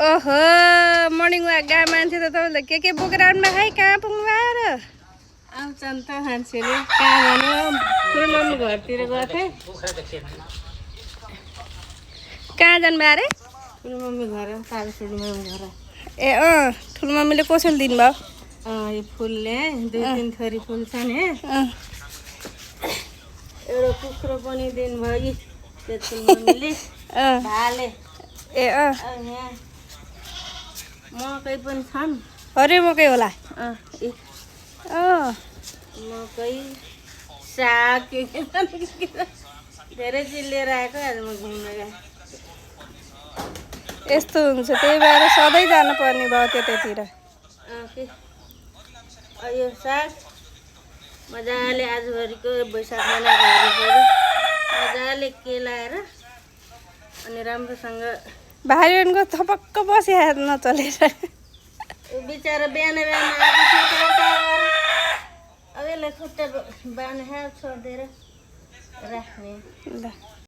ओहो morning walk गए मान्छे त तपाईँले के बोकेर आउनु खै कहाँ पुग्नु भयो र आउँछन् त मान्छेले कहाँ भन्नु ठुलो घरतिर गएको थिएँ कहाँ जानुभयो अरे ठुलो मम्मी घर तारा ठुलो मम्मी घर ए ठुलो मम्मीले कसरी दिनुभयो यो फुलले 2-3 थरी फुल छ नि अँ एउटा कुखुरो पनि दिनुभयो यी त्यो ठुलो मम्मीले भाले ए यहाँ मकै पनि छन् हरे मकै होला मकै साग के धेरै चिज लिएर आएको आज म घुम्न गएँ यस्तो हुन्छ त्यही भएर सधैँ जानुपर्ने भयो त्यतैतिर यो साग मजाले आजभरिको बैशाख महिनाको हेर्नु मजाले केलाएर अनि राम्रोसँग भाइ बहिनीको थपक्क बसिहाल्छ नचलेर बिचरा बिहान आएको थियो अब यसलाई खुट्टा बाँधेर छोडिदिएर राख्ने ल